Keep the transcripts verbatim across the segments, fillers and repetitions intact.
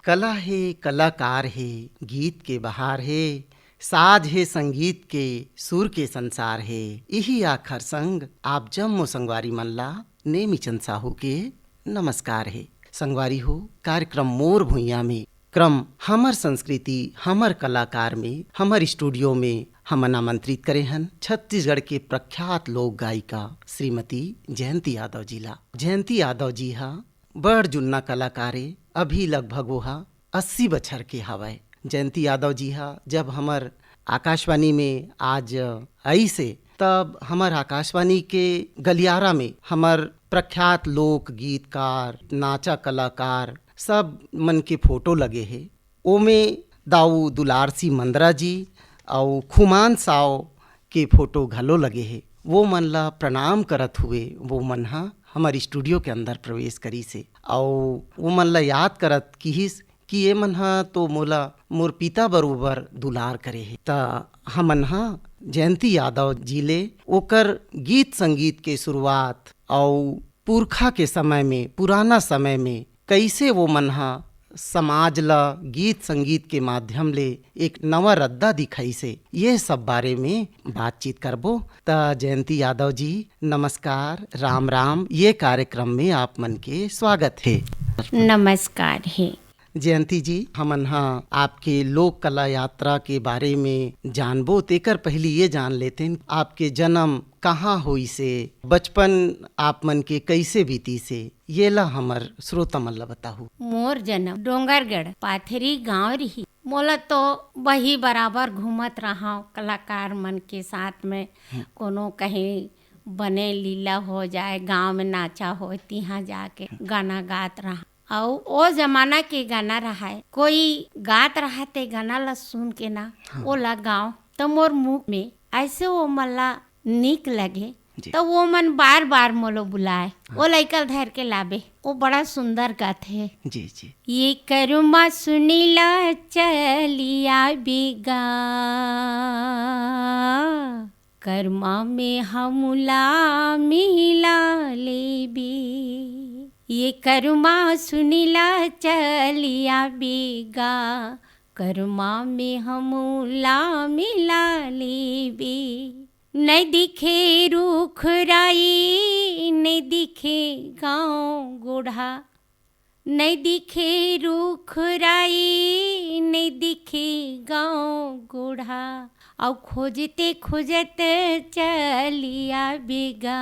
कला हे, कलाकार हे, गीत के बहार हे, साज हे संगीत के, सुर के संसार हे। इही आखर संग आप जम्मो संगवारी मन ला नेमीचंद साहू के नमस्कार हे। संगवारी हो, कार्यक्रम मोर भुइयां में क्रम हमर संस्कृति, हमर कलाकार में, हमर स्टूडियो में हमन आमंत्रित करे हन छत्तीसगढ़ के प्रख्यात लोक गायिका श्रीमती जयंती यादव जी ला। जयंती यादव जी हा बड़ जुन्ना कलाकार ए, अभी लगभग वो हा अस्सी बछर के हवय। जयंती यादव जी हा जब हमर आकाशवाणी में आज आइस हे, तब हमर आकाशवाणी के गलियारा में हमर प्रख्यात लोक गीतकार, नाचा कलाकार, सब मन के फोटो लगे हे। ओमे दाऊ दुलार सिंह मंदरा जी अउ खुमान साव के फोटो घलो लगे हे। वो मन ला प्रणाम करत हुए वो मन ह हमर स्टूडियो के अंदर प्रवेश करिस हे, अउ वो मन ला याद करत किहिस कि ये मन ह तो मोला मोर पिता बरोबर दुलार करे हे। त हमन ह जयंती यादव जी ले ओकर गीत संगीत के शुरुआत अउ पुरखा के समय में, पुराना समय में कइसे वो मन ह समाज ल गीत संगीत के माध्यम ले एक नवा रद्दा दिखाइस हे, ये सब बारे में बातचीत करबो। त जयंती यादव जी, नमस्कार, राम राम, ये कार्यक्रम में आप मन के स्वागत हे। नमस्कार हे। जयंती जी, हमन ह आपके लोक कला यात्रा के बारे में जानबो, तेकर पहिली ये जान लेतेन, आपके जन्म कहाँ होइस हे, बचपन आप मन के कइसे बीतिस हे, ये ला हमर श्रोता मन ला बताहू। मोर जन्म डोंगरगढ़ पाथरी गांव रही। मोला तो वही बराबर घूमत रहा कलाकार मन के साथ में, हम्म। कोनो कहीं बने लीला हो जाए, गांव में नाचा हो, तिहां जाके हम्म। गाना गात रहा। अउ ओ जमाना के गाना रहाय, कोई गात रहा ते गाना ला सुन के ना, हाँ। ओला गाओ, त मोर मुंह में ऐसे ओ मन ला नीक लगे, जी। त वो मन बार-बार मोलो बुलाए। हाँ। ओ लइका ल धर के लाबे, वो बड़ा सुंदर गाथे। जी, जी। ये करुमा सुनीला चलिया बिगा, करमा में हमला मिला लेबे। ये करुमा सुनीला चलिया बिगा, करुमा में हमला मिला लेबे। नइ दिखे रूख राई, नइ दिखे गांव गोढ़ा, नइ दिखे रूख राई, नइ दिखे गांव गोढ़ा। अउ खोजते खोजत चलिया बिगा,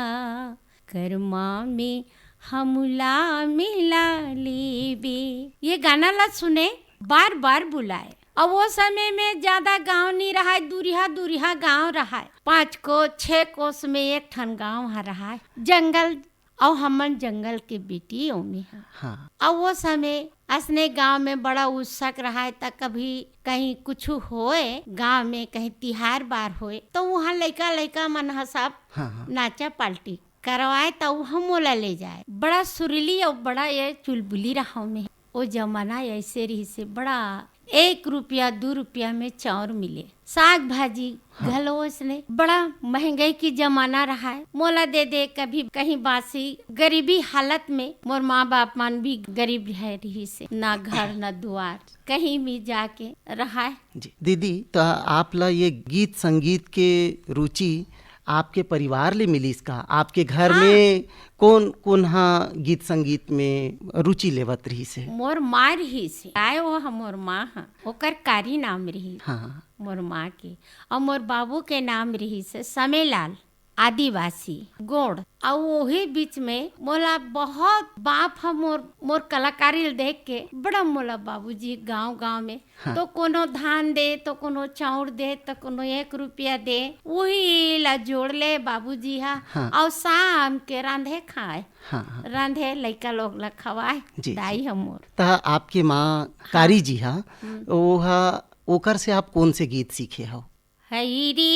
करमा में हमला मिला लेबे। ये गाना ला सुने, बार-बार बुलाए। अउ वो समय में ज्यादा गांव नइ रहाय, दूरिहा-दूरिहा गांव रहाय। पांच कोस, छह कोस में एक ठन गांव ह रहाय। जंगल, अउ हमन जंगल के बेटी ओमे ह। हाँ। अउ वो समय असने गांव में बड़ा उत्सुक रहाय, त कभी कहीं कुछु होय, गांव में कहीं तिहार बार होय, त उहां लइका-लइका मन ह सब हाँ, हाँ। नाचा पार्टी करवाए, त उ हम मोला ले जाए। बड़ा सुरीली अउ बड़ा ये चुलबुली रहा ओमे। ओ जमाना ऐसे रहिसे, बड़ा एक रुपया, दू रुपया में चाउर मिले, साग भाजी हाँ। घलो ओसने। बड़ा महंगाई की जमाना रहाय। मोला दे दे, कभी कहीं बासी, गरीबी हालत में, मोर माँ बाप मन भी गरीब रहे रहिसे, ना घर, ना दुआर, कहीं भी जाके रहाय। जी। दीदी, त आप ला ये गीत संगीत के रुचि आपके परिवार ले मिलिस का? आपके घर हाँ। में कोन, कोन हा गीत संगीत में रुचि लेवत रहिस हे? मोर माँ रहिस हे। आय वो ह मोर माँ ह। ओकर कारी नाम रहिस। हाँ। मोर माँ के। अउ मोर बाबू के नाम रहिस हे समेलाल, आदिवासी, गोंड़। अउ ओही बीच में मोला बहुत, बाप ह मोर, मोर कलाकारी ल देख के बड़ा मोला बाबूजी गांव-गांव में हाँ। तो कोनो धान दे, तो कोनो चाउर दे, तो कोनो एक रुपया दे, उही ला जोड़ ले बाबूजी हा, हाँ। अउ शाम के रांधे खाए, हाँ, हाँ। रांधे लइका लोग ला खवाए, जी, दाई जी। ह मोर। त आपके माँ हाँ। कारी जी हा, हम्म। वो हा, ओकर से आप कौन से गीत सीखे हो? हई रे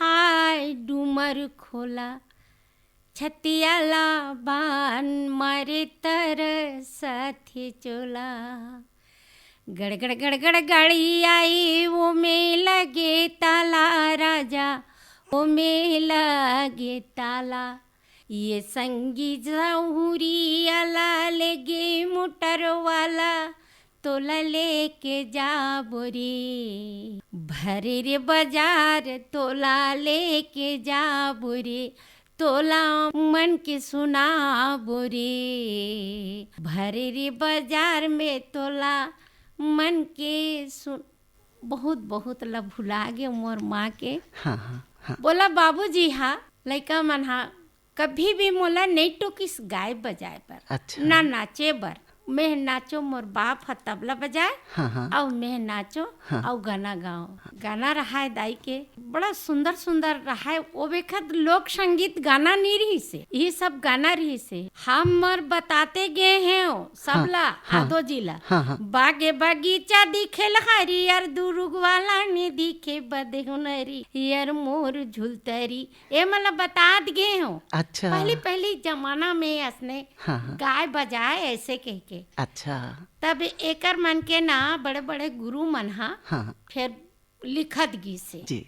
हाय डूमर खोला, छतिया ला बान मारे तर साथी चोला। गड़गड़ गड़गड़ गाड़ी आई, वो में लगे ताला राजा, वो में लगे ताला। ये संगी जहुरी आला लेगे मोटर वाला, तोला लेके जाबो रे। भरे रे बाजार तोला लेके जाबो रे, तोला मन के सुनाबो रे। भरे रे बाजार में तोला मन के सुन, बहुत बहुत ला भुला गे मोर माँ के। हाँ, हाँ, हाँ। बोला बाबूजी हा, लइका मन हा कभी भी मोला नइ टोकिस गाय बजाए बर, अच्छा। ना नाचे बर। मैं नाचो, मोर बाप ह तबला बजाए, हाँ, हाँ। अउ मैं नाचो, हाँ। अउ गाना गाओ। गाना रहाय दाई के, बड़ा सुंदर सुंदर रहाय। ओ बेखत लोक संगीत गाना नी रहिसे, यही सब गाना रहिसे। हमर बताते गे हैं सबला, हाँ, हाँ। आदो जिला। हाँ, हाँ। बागे बगीचा दिखे हरियर, दुरुग वाला ने दिखे बदे हुनरी, यर मोर झुलतरी। ए मन ल बतात गे हो। अच्छा। पहली, पहली जमाना में असने हाँ, हाँ। गाय बजाए ऐसे कह के। अच्छा। तब एकर मन के ना बड़े, बड़े गुरु मन हा हाँ। फिर लिखत गिसे। जी।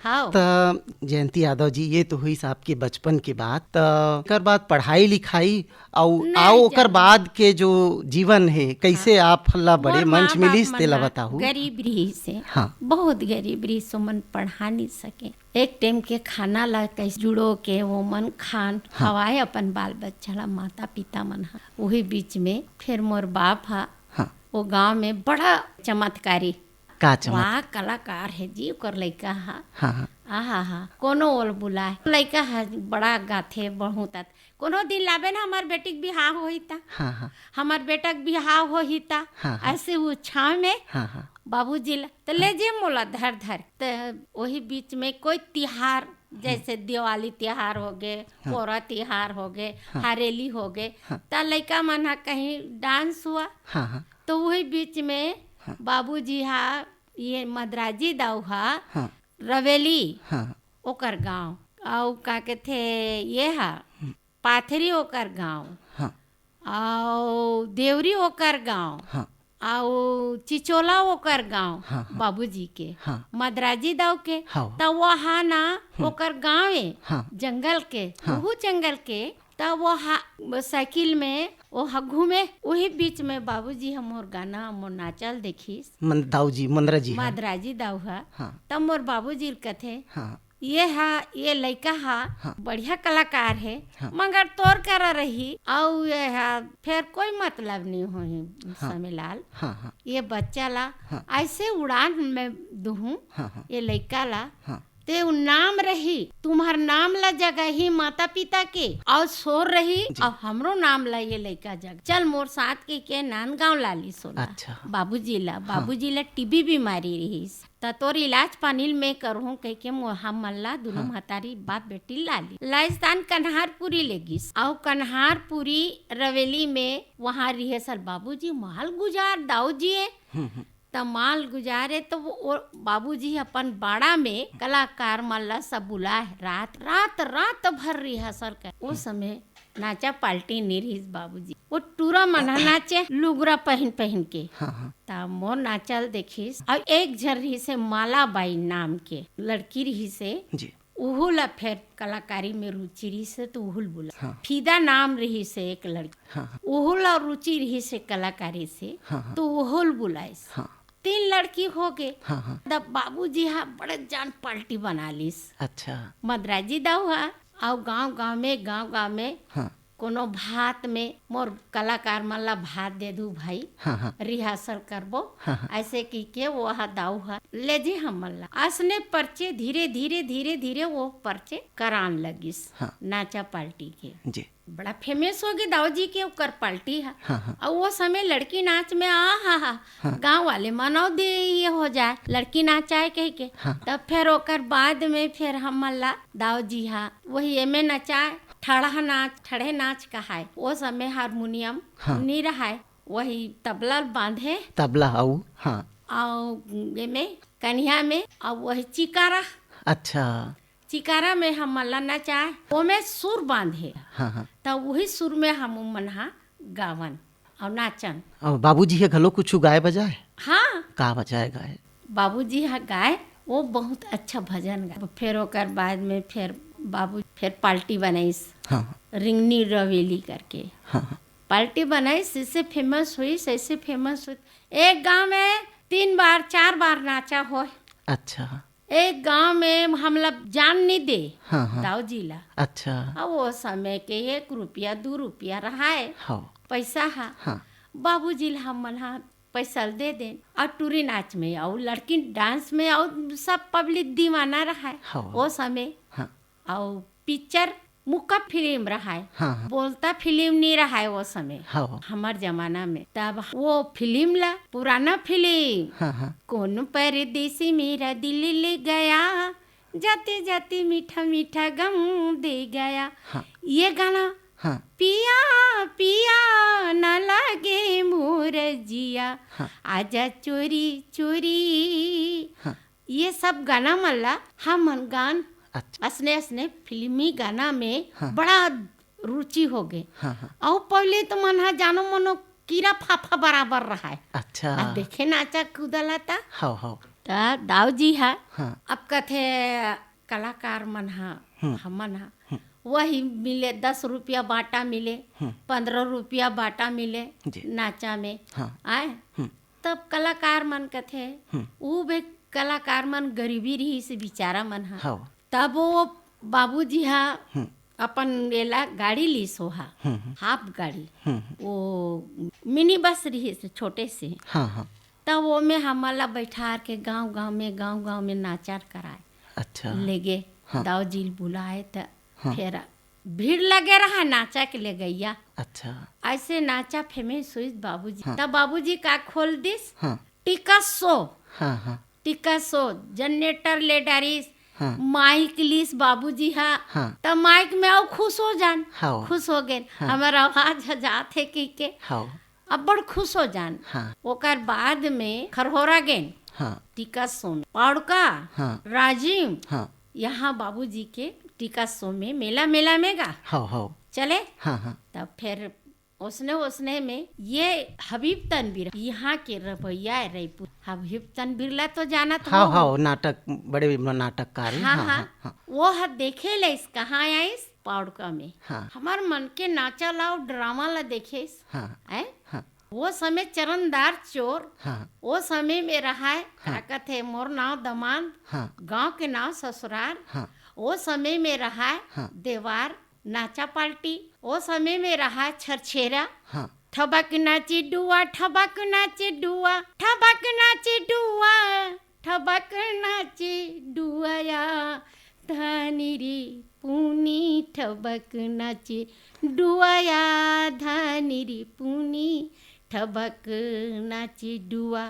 हाँ। त जयंती यादव जी, ये तो हुई आपके बचपन की बात। त एकर बाद पढ़ाई लिखाई अउ नहीं आओ ओकर जाने। बाद के जो जीवन है, कैसे हाँ। आप ला बड़े मोर मंच माँ बाप मिलिस, मन तेला ना बताहू। गरीब रहिसे। हाँ। बहुत गरीब रहिस, ओमन पढ़ा नहीं सके। एक टाइम के खाना ला कैसे जुड़ो के वो मन खान हाँ। खवाए अपन बाल बच्चा ला, माता पिता मन हा। वही बीच में फिर मोर बाप हा हाँ। वो गांव में बड़ा चमत्कारी। का चमत्कार? वाह, कलाकार है जी ओकर लइका हा। हाँ, हाँ। आहा हा, कोनो ओल बुलाए। लइका हा बड़ा गाथे, बहुत आत। कोनो दिन लाबे ना, हमार बेटी के बिहाव होही ता। हाँ, हाँ। हमार बेटा के बिहाव होही ता। हाँ, हाँ। ऐसे वो छाव में हाँ, हाँ। बाबूजी ला, त ले जे मोला धर धर। त वही बीच में कोई तिहार, जैसे दिवाली तिहार हो गे, हाँ। पोरा तिहार हो गे, हाँ। हरेली हो गे, हाँ। त लइका मन हा कहीं डांस हुआ। हाँ, हाँ। तो वही बीच में हाँ। बाबूजी हा, ये मदराजी दाऊ हा, हाँ। रवेली, हाँ। ओकर गांव, अउ का कथे, ये हा, हम्म। पाथरी ओकर गांव, हाँ। अउ देवरी ओकर गांव, हाँ। अउ चिचोला ओकर गांव, हाँ, हाँ। बाबूजी के, हाँ। मदराजी दाऊ के, हाँ। त वो हा ना, हम्म। ओकर गांव ए, हाँ। जंगल के, हाँ। ओहू जंगल के, त वो हा, साइकिल में वो हा घूमे, वही बीच में बाबूजी हा मोर गाना, मोर नाचल देखिस। मन-, दाऊ जी, मंदरा जी हा। मदराजी दाऊ हा। हाँ। तब मोर बाबूजी ल कथे, हाँ। ये हा, ये लइका हा, हाँ। बढ़िया कलाकार है, हाँ। मगर तोर करा रही, अउ ये हा, फेर कोई मतलब नहीं होही हाँ। समीलाल। हाँ, हाँ। ये बच्चा ला हाँ। ऐसे उड़ान में दूहूं, हाँ, हाँ। ये लइका ला, हाँ। ते उ नाम रही, तुम्हार नाम ला जगह ही माता पिता के, अउ सोर रही, जी। अउ हमरो नाम ला ये लइका जगह। चल मोर साथ के, के नांदगांव लालिस ओला। अच्छा। बाबूजी ला, हाँ। बाबूजी ला टीबी बीमारी रहिस। त तोर इलाज पानी ल मैं करहूं कहिके मो-, हमन ला दुनों हाँ। महतारी बाप बेटी लालिस। लाइस तान कन्हारपुरी ले गिस। अउ कन्हारपुरी रवेली में वहां रिहर्सल बाबूजी माल गुजार दाऊ जी ए। हम्म, हम्म। त माल गुजारे त वो, वो बाबूजी अपन बाड़ा में कलाकार मन ला सब बुलाए, रात, रात, रात भर रिहर्सल कर। वो समय नाचा पार्टी नी रहिस बाबूजी, वो टूरा मन ह नाचे लुगरा पहिन पहिन के। हाँ, हाँ। त मोर नाचल देखिस। अउ एक झन रहिसे माला बाई नाम के लड़की रहिसे, जी। उहू ला फेर कलाकारी में रुचि रहिसे त उहू ल बुला। हाँ। फिदा नाम रहिसे एक लड़की, हाँ, हाँ। उहू ला रुचि रहिसे कलाकारी से, हाँ, हाँ। त उहू ल बुलाइस। हाँ। तीन लड़की हो गे। हाँ, हाँ। तब बाबूजी हा बड़े जान पार्टी बना लिस। अच्छा। मदराजी दाऊ हा, अउ गांव गांव में, गांव गांव में हाँ। कोनो भात में मोर कलाकार मन ला भात दे दू भाई, हाँ, हाँ। रिहर्सल करबो। हाँ, हाँ। ऐसे कहि के वो हा दाऊ हा ले जे हमन ला। असने पर्चे धीरे, धीरे, धीरे, धीरे वो पर्चे करान लगिस हाँ। नाचा पार्टी के। जी। बड़ा फेमस हो गे दाऊ जी के ओकर पार्टी हा। हाँ, हाँ। अउ वो समय लड़की नाच में आ हा हा, हाँ। गांव वाले मानव दे ये हो जाए, लड़की नाच आए कह के। हाँ। तब फेर ओकर बाद में फेर हमन ला दाऊ जी हा वही एमे नचाए, ठड़हा नाच, ठड़हे नाच कहाए। वो समय हारमोनियम हाँ। नी रहाए, वही तबला बांधे। तबला अउ, हाँ। अउ एमे कनिहा में, अउ वही चिकारा। अच्छा। चिकारा में हमन ला नचाए, ओमे सुर बांधे। हाँ, हाँ। त वही सुर में हम मन हा गावन अउ नाचन। अउ बाबूजी ह घलो कुछु गाए बजाए? हाँ। का बजाए गाए? बाबूजी ह गाए, वो बहुत अच्छा भजन गाए। फेर ओकर बाद में फेर बाबू फेर पार्टी बनाइस, हाँ। रिंगनी रवेली करके। हाँ, हाँ। पार्टी बनाइस, इससे फेमस हुई, ऐसे फेमस हुई। एक गांव में तीन बार, चार बार नाचा होय। अच्छा। एक गांव में हमला जान नहीं दे, हाँ, हाँ। दाऊ जी ला। अच्छा। अब वो समय के एक रुपया, दू रुपया रहाय, हाँ। पैसा हा। हाँ। बाबूजी ला हमन हा पैसा ल दे देन। और टूरी नाच में, और लड़की डांस में, और सब पब्लिक दीवाना रहाय। हाँ। वो समय। हाँ। और पिक्चर मुक्का फिल्म रहाय, हाँ, हाँ। बोलता फिल्म नहीं रहाय वो समय। हाँ। हमर जमाना में तब वो फिल्म ला, पुराना फिल्म, हाँ, हाँ। कौन परदेसी मेरा दिल ले गया, जाते जाते मीठा मीठा गम दे गया। हाँ। ये गाना, हाँ। पिया पिया न लागे मोर जिया, हाँ। आजा चोरी चोरी। हाँ। ये सब गाना मन ला हमन गान। अच्छा। असने असने फिल्मी गाना में हाँ। बड़ा रुचि हो गे। हाँ, हाँ। अउ पहले तो मन हा जानो मनो कीरा फाफा बराबर रहाय। अच्छा। आ देखे नाचा कूदा ला ता। हाँ, हाँ। त दाऊ जी हा हाँ। अब कथे कलाकार मन हा, हम्म। हमन हा, हम्म। वही मिले, दस रुपया बाटा मिले, हम्म। पंद्रह रुपया बाटा मिले जी। नाचा में। हाँ। आए? हम्म। तब कलाकार मन कथे, हम्म। ऊ बे कलाकार मन गरीबी रहिस बिचारा मन हा। हाँ। तब वो बाबूजी हा हम्म। अपन एला गाड़ी लीस हो हा, हम्म, हम्म। हाफ गाड़ी। हम्म, हम्म। वो मिनी बस रहिस छोटे से। हाँ, हाँ। तब वो में हमन ला बैठार के गांव गांव में, गांव गांव में नाचर कराए। अच्छा। लेगे हाँ। दाऊ जी ल बुलाए त हाँ। फेर भीड़ लगे रहा नाचा के ले गैया। अच्छा। ऐसे नाचा फेमस हुई बाबूजी। हाँ। तब बाबूजी का खोल दिस हाँ। Ticket show. हाँ, हाँ। टिकट शो, जनरेटर ले डारिस, हाँ। माइक लीस बाबूजी हा। हाँ। त माइक में अउ खुश हो जान। हाँ। खुश हो गेन। हाँ। हमर आवाज ह जात हे कहि के। हाँ। अब्बड़ खुश हो जान। हाँ। ओकर बाद में खरहोरा गेन। हाँ। टिकट शो में। पाड़ुका, हाँ। राजिम, हाँ। यहाँ बाबूजी के टिकट शो में मेला, मेला में गा। हाँ, हाँ। चले? हाँ, हाँ। तब फेर ओसने, ओसने में ये हबीब तनवीर, यहाँ के रवैया है रईपुर। हबीब तनवीर ला तो जानत हाँ, हो। हाँ, नाटक, बड़े नाटककार है। हाँ, हाँ, हाँ, हाँ, हाँ। वो ह देखे ले इस कहाँ आइस? पाड़ुका में। हाँ। हमर मन के नाचा ला अउ ड्रामा ला देखे इस। हाँ। हैं? हाँ। वो समय चरणदार चोर, हाँ। वो समय में रहाय, हाँ। का कथे, मोर नाव दमांद, हाँ। गांव के नाव ससुरार, हाँ। वो समय में रहाय, हाँ। देवार, नाचा पार्टी, ओ समय में रहा छरछेरा। हाँ। ठबक नाची डुआ, ठबक नाची डुआ, ठबक नाची डुआ, ठबक नाची डुआ या धानी री पूनी, ठबक नाची डुआ या धानी री पूनी, ठबक नाची डुआ।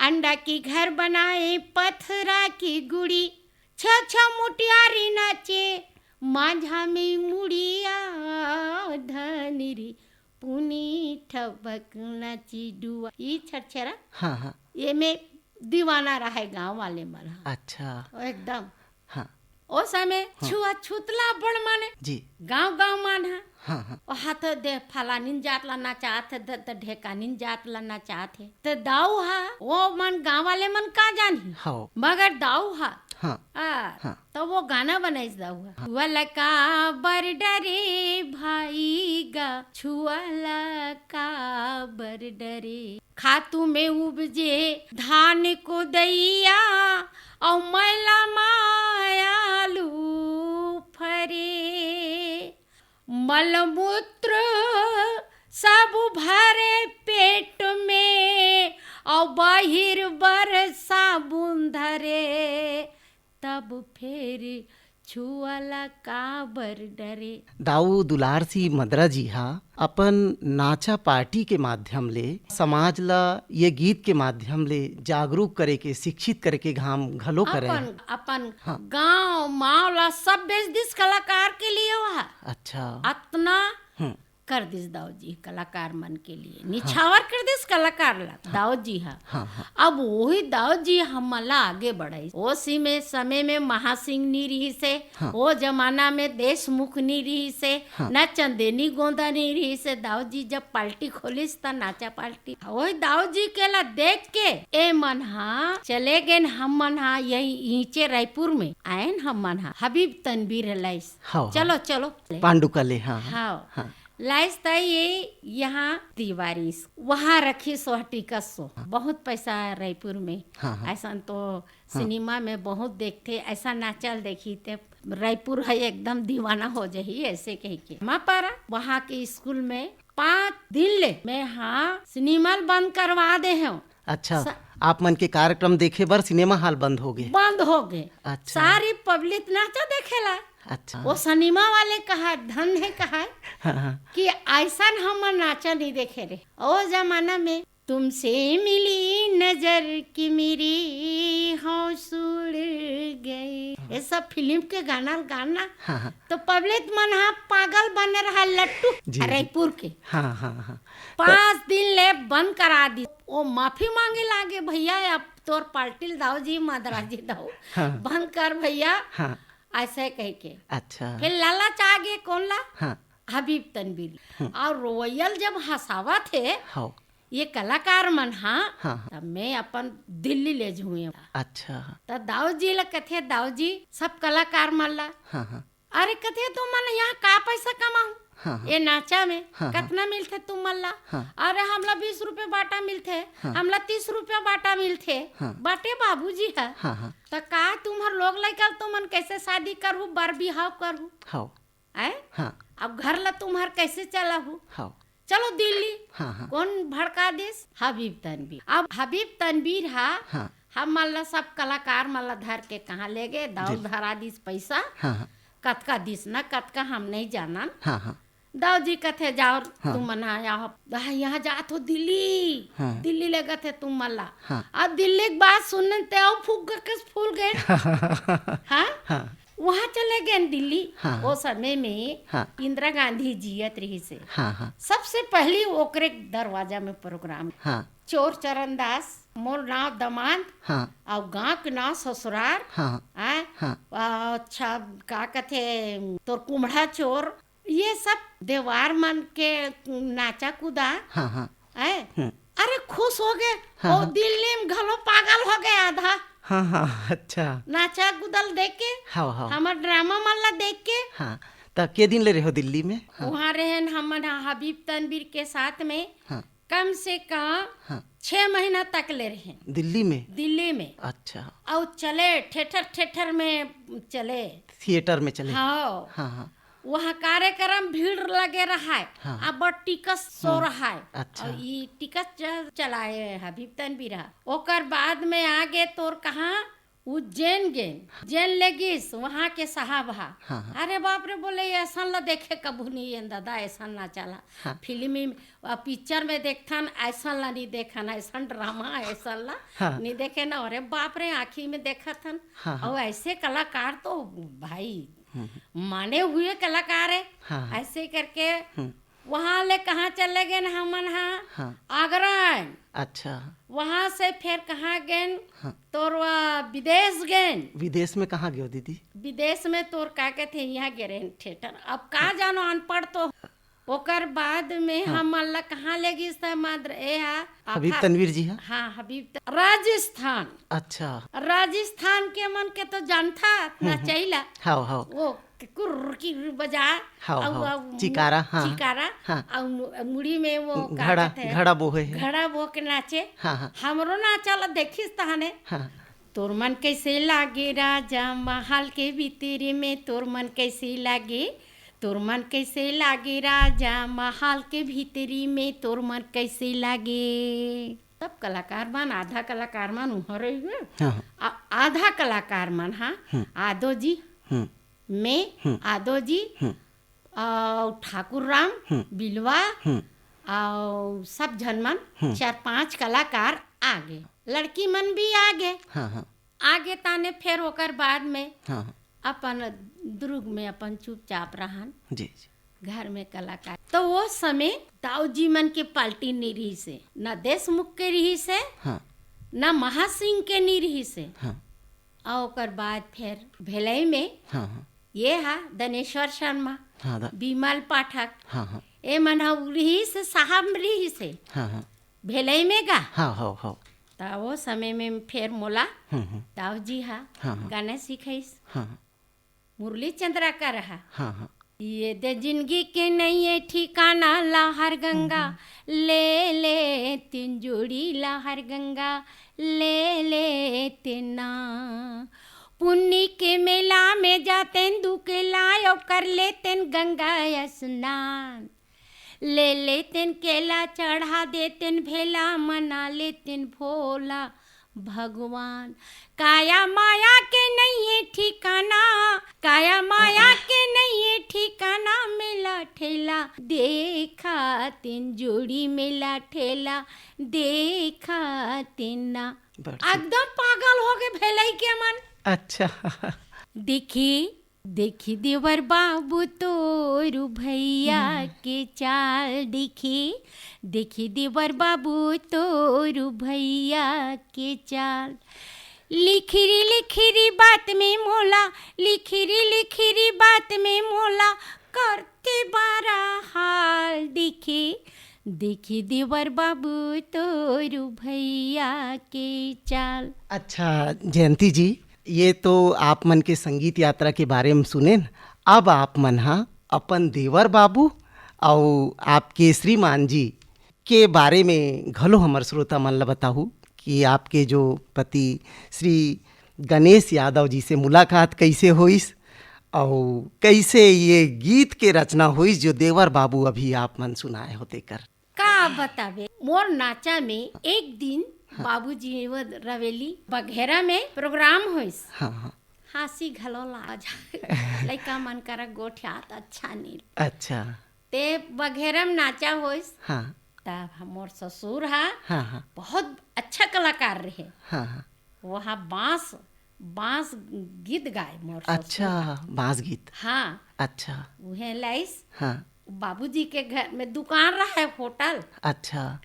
अंडा की घर बनाए पथरा की गुड़ी, छ छ मुटियारी नाचे, माझा में मुड़िया धानी री पूनी, ठबक नाची डुआ। ई छरछेरा हाँ, हाँ। ये में दीवाना रहे गांव वाले मन हा। अच्छा। एकदम। हाँ। ओ समय हाँ। छुआ छुतला बड़ माने। जी। गांव गांव मान हा। हाँ, हाँ। ओ हाथ दे फलानिन जात ला नचात हे, त, त ढेकानिन जात ला नचात हे। त दाऊ हा, ओ मन गांव वाले मन का जानही। हाँ। मगर दाऊ हा, हाँ। आ, हाँ। त वो गाना बनाइस दाऊ हा। हाँ। छुआ ला काबर डरे भाई गा, छुआ ला काबर डरे। खातू में उपजे धान को दैया, अउ मैला मायालू फरे। मलमूत्र सब भरे पेट में, अउ बाहिर बर साबुन धरे, तब फेर छुआ ला काबर डरे। दाऊ दुलार सिंह मदरा जी हा अपन नाचा पार्टी के माध्यम ले, समाज ला ये गीत के माध्यम ले जागरूक करे के, शिक्षित करे के काम घलो करे अपन, हे। अपन हाँ। गांव माव ला सब बेच दिस कलाकार के लिए वह। अच्छा। अतना हम्म। कर दिस दाऊ जी कलाकार मन के लिए, निछावर कर दिस कलाकार ला दाऊ जी हा। हाँ, हाँ। अब वही दाऊ जी हमन ला आगे बढ़ाइस। ओ सीमे समय में महासिंह नी रहिस हे, हाँ। ओ जमाना में देशमुख नी रहिस हे, हाँ। ना चंदेनी गोंदा नी रहिस हे। दाऊ जी जब पार्टी खोलिस त नाचा पार्टी, वही दाऊ जी के ला देख के ए मन हा चले गेन। हम मन हा यही ईचे रायपुर में आयन, हम मन हा हबीब तनवीर लाइस। हाँ, हाँ। चलो, चलो। पांडुका ले, हाँ, हाँ। हाँ। हाँ। लाइस त ये यहाँ दीवारिस, वहाँ रखिस वह टिकस सो। हाँ। बहुत पैसा रायपुर में। हाँ, हाँ। ऐसा तो हाँ। सिनेमा में बहुत देखथे, ऐसा नाचल देखी ते रायपुर है एकदम दीवाना हो जाही, ऐसे कह के। मापारा वहाँ के स्कूल में पाँच दिन ले मैं हाँ सिनेमा ल बंद करवा दे हूँ। अच्छा, सा- आप मन के कार्यक्रम देखे बर सिनेमा हॉल बंद हो गए? बंद हो गए। अच्छा। सारी पब्लिक नाचा देखेला। अच्छा। वो सिनेमा वाले कहा, धन है कहा हाँ, हाँ। कि ऐसा हम नाचा नहीं देखे रे। ओ जमाना में तुमसे मिली नजर कि मेरी होश उड़ गई। ये सब फिल्म के गाना, गाना। हाँ, हाँ। तो पब्लिक मन हा पागल बने रहा लट्टू जी, जी। रायपुर के। हाँ, हाँ, हाँ। पाँच दिन ले बंद करा दी। वो माफी मांगे लागे, "भैया, अब तोर पार्टी ल दाऊ जी, मादरा जी दाऊ, हाँ। बंद कर भैया।" हाँ। ऐसे कह के। अच्छा। फिर लालच आ गए, कौन ला? हाँ। हबीब तनवीर। हम्म। और रोयल जब हंसावा थे, हाँ। ये कलाकार मन, हाँ, हाँ, हाँ। तब मैं अपन दिल्ली ले जाऊँ। अच्छा। त दाऊ जी ला कथे, "दाऊ जी, सब कलाकार मन ला।" हाँ, हाँ। अरे कथे, "तुमन यहाँ का पैसा कमाहू?" हाँ, हाँ। ये नाचा में हाँ, हाँ। कतना मिलथे तुमन ला? हाँ। अरे हमला बीस रुपया बाटा मिलथे, हाँ। हमला तीस रुपया बाटा मिलथे। हाँ। बाटे बाबूजी ह। हाँ, हाँ। त का तुम्हर लोग लइका तुमन कैसे शादी करहू, बर बिहाव करहू? हाँ। हैं? हाँ। अब घर ला तुम्हर कैसे चलाहू? हाँ। चलो दिल्ली। हाँ, हाँ। कौन भड़का दिस? हबीब तनवीर। अब हबीब तनवीर हा, हाँ। हम मन ला सब कलाकार मन ला धर के कहाँ ले गए, दाऊ दिल्ली। धरा दिस पैसा। हाँ, हाँ। कतका दिस ना, कतका हम नहीं जानन। हाँ, हाँ। दाऊ जी कथे, "जाओ हाँ। तुम मन हा, यहाँ, हाँ, यहाँ जात हो दिल्ली, हाँ। दिल्ली ले गथे तुम मन ला।" हाँ। अब दिल्ली के बात सुनन ते अउ फूक के फूल गए। हाँ? हाँ। वहाँ चले गए दिल्ली। हाँ, वो हाँ। समय में हाँ। इंदिरा गांधी जियत रही से। हाँ, हाँ। सबसे पहली ओकरे दरवाजा में प्रोग्राम। हाँ। चोर चरण दास, मोर नाव दमांद, हाँ। अउ गांव के नाव ससुरार। हाँ। आय? हाँ। आ, अच्छा, का कथे, तोर कुम्हड़ा चोर, ये सब देवार मन के नाचा कूदा। हाँ, हाँ। आय? हम्म। अरे खुश हो गए, हाँ, वो हाँ। दिल्ली में घलो पागल हो गए आधा। हाँ, हाँ, अच्छा। नाचा कूदल देख के, हाँ, हाँ। हमर ड्रामा मन ला देख के। हाँ, त के दिन ले रहे हो दिल्ली में? हाँ। वहाँ रहे हमन हबीब तनवीर के साथ में। हाँ। कम से कम हाँ। छह महीना तक ले रहे। दिल्ली में? दिल्ली में। अच्छा। अउ चले, ठेठर ठेठर में चले। थिएटर में चले? हाँ। हाँ, हाँ। वहाँ कार्यक्रम भीड़ लगे रहा है। हाँ। अब टिकट सो हाँ। रहा है। अच्छा। अउ ई टिकट च-, चलाए हबीब तनवीर हा। ओकर बाद में आगे तोर कहाँ उज्जैन गेन, उज्जैन ले गिस, वहाँ के साहब हा। हाँ, हाँ। अरे बाप रे, बोले, "ऐसन ला देखे कभू नहीं है दादा, ऐसन ना चला।" हाँ। फिल्म में, आ, पिक्चर में देखथन, ऐसन ला नहीं देखन, ऐसन ड्रामा, ऐसन ला हाँ। नहीं देखे ना। अरे बाप रे, आँखी में देखत हन। हाँ, हाँ। अउ ऐसे कलाकार तो भाई, हम्म, हम्म। माने हुए कलाकार है। हाँ, हाँ। ऐसे करके हम्म। वहाँ ले कहाँ चले गेन हमन हा? हाँ। आगरा। अच्छा। वहाँ से फिर कहाँ गेन? हाँ। तोर वा विदेश गेन। विदेश में कहाँ गयो दीदी? विदेश में तोर का कहते हैं, यहाँ गे रहेन थिएटर। अब का हाँ। जानो, अनपढ़ तो। ओकर बाद में हाँ। हमन ला कहाँ ले गिस त मात्र ए हा हबीब आखा-, तनवीर जी हा? हाँ, हबीब त-, राजस्थान। अच्छा। राजस्थान के मन के तो जानथा हम्म, हम्म। नचैला। हाव, हाव। वो कुर्र की बजा, हाव, अउ, हाव। अउ, चिकारा, हाँ। चिकारा, हाँ। अउ मु-, मुड़ी में वो का घड़ा, कहते हैं? घड़ा बोहे है। घड़ा बो के नाचे। हाँ, हाँ। हमरो नाचा ला देखिस तहने। हाँ। तोर मन कैसे लागे राजा महल के भीतरी में, तोर मन कैसे लागे, तोर मन कैसे लागे राजा महल के भीतरी में, तोर मन कैसे लागे। सब कलाकार मन, आधा कलाकार मन उहाँ रहि गे। हाँ, हाँ। आ-, आधा कलाकार मन हा हम्म। आदो जी, हम्म। मैं, हम्म। आदो जी, हम्म। अउ ठाकुर राम, हम्म। बिलवा, हम्म। अउ सब झन मन, हम्म। चार पांच कलाकार आगे। लड़की मन भी आगे। हाँ, हाँ। आगे ताने फेर ओकर बाद में हाँ, हाँ। अपन दुर्ग में अपन चुपचाप रहन। जी, जी। घर में कलाकार। तो वो समय दाऊ जी मन के पार्टी नी रहिस हे, ना देशमुख के रहिस हे, हाँ। ना महासिंह के नी रहिस हे। हाँ। अउ ओकर बाद फेर भेलई में हाँ, हाँ। ये हा दनेश्वर शर्मा, हाँ, दा- विमल पाठक, हाँ, हाँ। ए मन ह रहिस हे, साहब रहिस हे। हाँ, हाँ। भेलई में गा। हाँ, हाँ, हाँ। त वो समय में फेर मोला हम्म, हम्म। दाऊ जी हा हाँ, हाँ। गाना सिखाइस। हाँ, हाँ। मुरली चंद्राकर हा। हाँ, हाँ। ये दे जिंदगी के नइये ठिकाना, लहर गंगा हम्म। ले ले तिन जोड़ी, लहर गंगा ले ले तेना। पुन्नी के मेला में जातेन दुकेला, अउ कर लेतेन गंगा स्नान। ले लेतेन केला चढ़ा देतेन भेला, मना लेतेन भोला भगवान। काया माया के नइये ठिकाना, काया माया के नइये ठिकाना, मेला ठेला देखा तेन जोड़ी, मेला ठेला देखा तेन ना। बड़ सुंदर। एकदम पागल हो गए भेलई के मन। अच्छा। देखी, देखी देवर बाबू तोरू भैया हम्म। के चाल, देखी, देखी देवर बाबू तोरू भैया के चाल। लिखिरी लिखिरी बात में मोला, लिखिरी लिखिरी बात में मोला करते बारा हाल। देखी, देखी देवर बाबू तोरू भैया के चाल। अच्छा जयंती जी, ये तो आप मन के संगीत यात्रा के बारे में सुनेन। अब आप मन हा अपन देवर बाबू अउ आपके श्रीमान जी के बारे में घलो हमर श्रोता मन ल बताहू कि आपके जो पति श्री गणेश यादव जी से मुलाकात कइसे होइस अउ कइसे ये गीत के रचना होइस जो देवर बाबू अभी आप मन सुनाए हो तेकर। का बताबे, मोर नाचा में एक दिन हाँ। बाबूजी वो रवेली बघेरा में प्रोग्राम होइस। हाँ, हाँ। हाँसी घलो लाज। लइका मन करा गोठियात अच्छा नी। अच्छा। ते बघेरा में नाचा होइस। हाँ। तब मोर ससुर हा हाँ, हाँ। बहुत अच्छा कलाकार रहे। हाँ, हाँ। वो हा बांस, बांस गीत गाए मोर ससुर। अच्छा, बांस गीत। हाँ। अच्छा। उहे लाइस। हाँ। बाबूजी के घर में दुकान रहा है, होटल। अच्छा।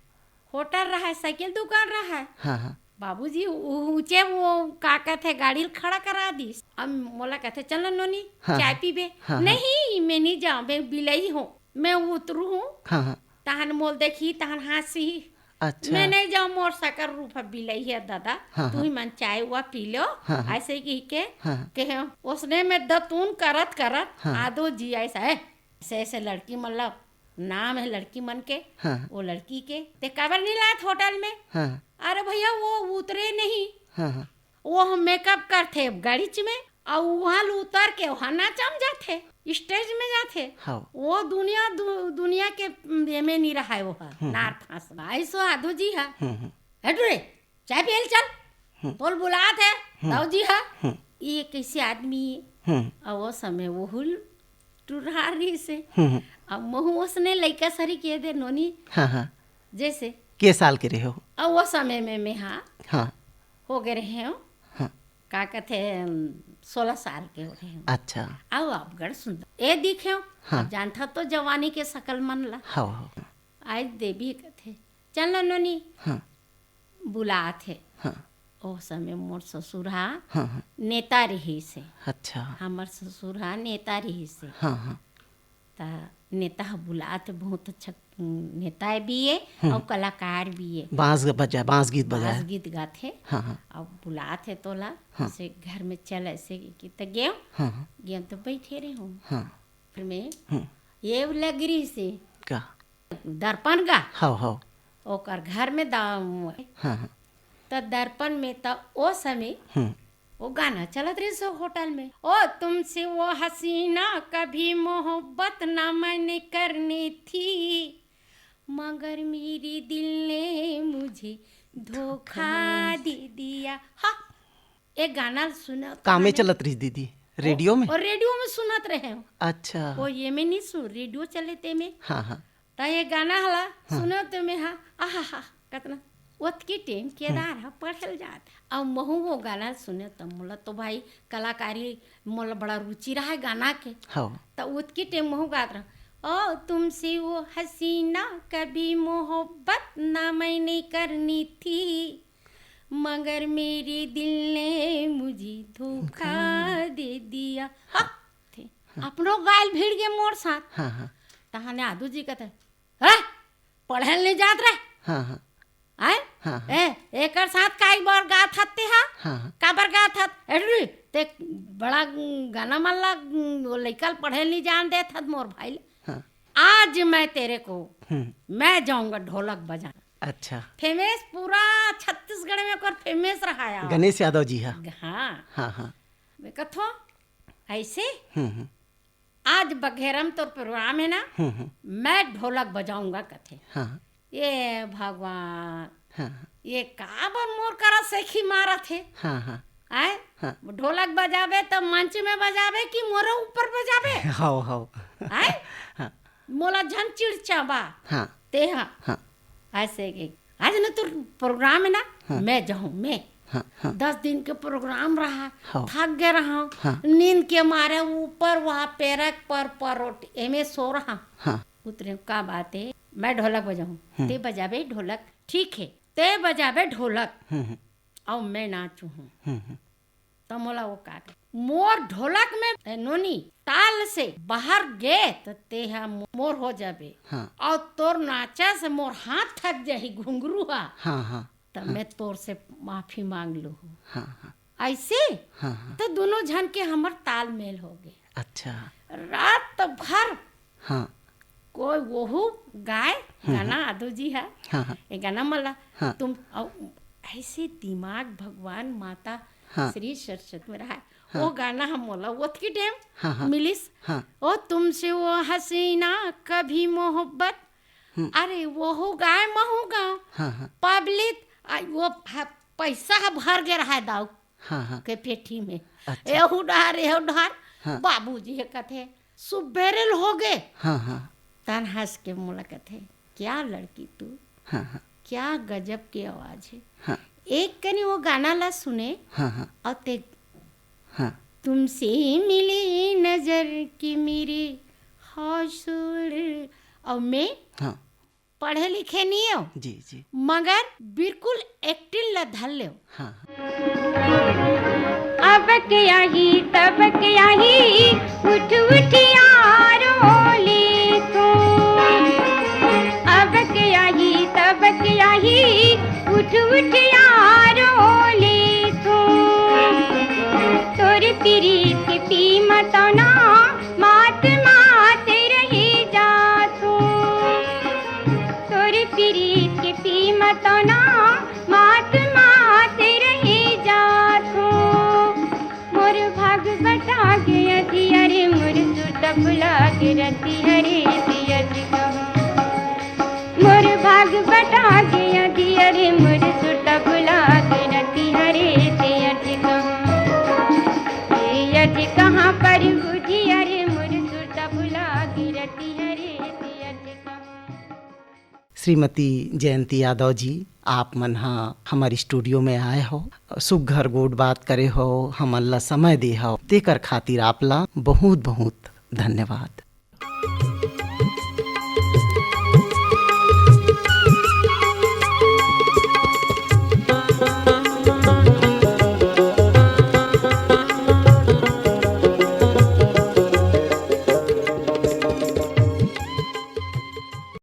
होटल रहा है, साइकिल दुकान रहा है। हाँ, हाँ। बाबूजी ऊ-, ऊंचे वो का कहते हैं, गाड़ी ल खड़ा करा दीस। अब मोला कहते, "चल ना नोनी, हाँ, चाय हाँ। पीबे।" हाँ, हाँ। "नहीं, मैं नहीं जाऊँ, मैं बिलई हूँ, मैं उतरू हूँ।" हाँ, हाँ। तहन मोल देखी, तहन हाँसी। अच्छा। "मैं नहीं जाऊँ, मोर सकर रूप है, बिलई है दादा, हाँ, तू ही हाँ। मन चाय हुआ पी लो।" हाँ, हाँ। ऐसे कह के, हाँ, हाँ। कहे, उसने में दतून करत करत हाँ। आदो जी ऐसा है। ऐसे, ऐसे लड़की मन ला, नाम है लड़की मन के, हाँ। वो लड़की के, "ते काबर नहीं लात होटल में?" हाँ। "अरे भैया, वो उतरे नहीं, हाँ, हाँ। वो हम मेकअप करथे गड़ीच में, अउ वहाँ ले उतर के वहाँ नाचम जाथे, स्टेज में जाथे।" हाँ। वो दुनिया, दु-, दुनिया के, उम, एमे नहीं रहा है वो हा, हम्म। नार फांस। ऐसो आदो जी हा। हम्म, हम्म। "हट रे, चाय पिए ल चल, हम्म। तोल बुलात है, हम्म। दाऊ जी हा।" हम्म। ये कैसे आदमी? हम्म। अउ वो समय वो हुल टुरहार रहिस हे। हम्म, हम्म। अब महू उसने लइका सरी के दे नोनी। हाँ, हाँ। जैसे। के साल के रहे हो? अब वो समय में मैं, हाँ, हाँ। हो गए रहे हो। हाँ। का कहते, सोलह साल के हो रहे हो। अच्छा। अब आप गढ़ सुंदर। ए दिखे हो, हाँ। अब जानता तो जवानी के सकल मन ला। हाँ, हाँ। आज देवी कहते, "चल ना नोनी।" हाँ। बुलात हे। हाँ। ओ समय मोर ससुर हा हाँ, हाँ। नेता रहिस हे। अच्छा। हमर ससुर हा नेता रहिस हे। हाँ, हाँ। त नेता ह बुलात हे, बहुत अच्छा, उम, नेता भी हे हम्म। अउ कलाकार भी हे। बांस बजा, बांस गीत बजा। बांस गीत गात हे। हाँ, हाँ। अब बुलात हे तोला, हाँ। जैसे घर में चल, ऐसे कि त गेव, हाँ, हाँ। गेव त बैठे रहे हूँ। हाँ। फिर में हम्म। ये लग रहिस हे। का? दर्पण गा। हव, हव। ओकर घर में दा-, हाँ, हाँ। त दर्पण में त ओ समय हम्म। वो गाना चलत रहिस होटल में, "ओ तुमसे वो हसीना कभी मोहब्बत ना मैंने करनी थी, मगर मेरे दिल ने मुझे धोखा दे दिया।" हाँ, ये गाना सुनत कामे हमें चलत रहिस दीदी, रेडियो में? और रेडियो में सुनत रहे हो। अच्छा। वो ये में नहीं सुन, रेडियो चले ते में। हाँ, हाँ। त ये गाना हला हाँ। सुनो तो मैं, हाँ, आहा हा, कतना ओतकी टेम केदार हा पढ़ल जात। अब महू वो गाना सुने त मोला तो भाई कलाकारी मोला बड़ा रुचि रहा है गाना के। हाँ। त ओतकी टेम महू गात रहा, ओ तुमसे वो हसीना कभी मोहब्बत ना मैंने करनी थी, मगर मेरे दिल ने मुझे धोखा दे दिया। हाँ, थे। हाँ। अपनो गाय ल भिड़ गे मोर साथ। हाँ, हाँ। तहाने आदू जी कथे, "हैं? पढ़े ल नहीं जात रहे?" हाँ, हाँ। आय? हाँ, हाँ। ए, एकर साथ काई बर गात हत ते हा? हाँ, हाँ। काबर गात हत? एडरी, ते बड़ा गाना मन ला, वो लइका ल पढ़े ल नहीं जान देत हत मोर भाई ले। हाँ। आज मैं तेरे को, हम्म। मैं जाऊंगा ढोलक बजाने। अच्छा। फेमस पूरा छत्तीसगढ़ में ओकर फेमस रहा यार। गणेश यादव जी हा। हाँ। हाँ, हाँ। मैं कथो, ऐसे? हम्म, हम्म। आज बघेरम तोर प्रोग्राम है ना, हम्म, हम्म। मैं ढोलक बजाऊंगा कथे। हाँ। ये भगवान, हाँ। ये का बर मोर करा सेखी मारत हे? हाँ, हाँ। आय? हाँ। ढोलक बजाबे त मंच में बजाबे कि मोरे ऊपर बजाबे? हाव, हाव। आय? हाँ। मोला झन चिड़चाबा। हाँ। ते हा। हाँ। ऐसे के, आज ना तोर प्रोग्राम है ना, हाँ। मैं जाऊँ, मैं। हाँ, हाँ। दस दिन के प्रोग्राम रहा, हाँ। थक गए रहा, हाँ। नींद के मारे ऊपर वहाँ पेरक पर परोट एमे सो रहा। हाँ। उतरे, का बात है, मैं ढोलक बजाऊँ, हम्म। ते बजाबे ढोलक, ठीक है, ते बजाबे ढोलक, हम्म, हम्म। अउ मैं नाचू हूँ। हम्म, हम्म। त मोला वो का कहे? मोर ढोलक में, ए, नोनी, ताल से बाहर गे, त ते हा मोर हो जाबे। हाँ। अउ तोर नाचा से मोर हाथ थक जाही घुंघरू हा। हाँ, हाँ। त हाँ। मैं तोर से माफी मांग लू हूँ। हाँ, हाँ। ऐसे? हाँ, हाँ। त दोनों झन के हमर तालमेल हो गे। अच्छा। रात भर हाँ। कोई वहू गाय, हम्म, गाना हम्म। आदू जी है, हाँ, हाँ। ये गाना मला, हाँ। तुम, अउ, ऐसे दिमाग भगवान माता हाँ। श्री सरस्वती में रहा है। हाँ। वो गाना हम मोला ओतकी टाइम हाँ, हाँ। मिलिस। हाँ। ओ तुमसे वो हसीना कभी मोहब्बत। हम्म। अरे, वहू गाय महू गाँव। हाँ, हाँ। पब्लिक, आ, वो ह-, पैसा ह भर गे रहा है दाऊ हाँ, हाँ। के पेटी में। अच्छा। एहू डहार, एहू डहार। हाँ। बाबूजी हे कथे, "सुबेरे ल हो गे।" हाँ, हाँ। तन हंस के मोला कथे, "क्या लड़की तू? हाँ, हाँ। क्या गजब की आवाज है।" हाँ। एक कनी वो गाना ला सुने हाँ, हाँ। और ते हाँ। तुमसे मिली नजर की मेरी हौसुड़, और मैं हाँ। पढ़े लिखे नहीं हो, जी, जी। मगर बिल्कुल एक्टिंग ला धर ले। हाँ। अब के आही, तब के आही, उठ उठ यारो ले तू। अब के आही, तब के आही, उठ उठ यारो ले तू। तोर प्रीत के कीमत ना, मात मात रही जा तू। तोर प्रीत के कीमत ना, मात मात रही जा तू। मोर भाग बटा गया दिया रे, मोर सुरता भुला के रतिया रे, दिया जी कहूँ। मोर भाग बटा गया दिया रे, मोर सुरता भुला के रतिया रे, दिया जी कहूँ। दिया जी कहाँ पर बुझिया रे, मोर सुरता भुला के रतिया रे, दिया जी कहूँ। श्रीमती जयंती यादव जी, आप मन ह हमर स्टूडियो में आए हो, सुघर गोठ बात करे हो, हमन ला समय दे हो, तेकर खातिर आप ला बहुत बहुत धन्यवाद।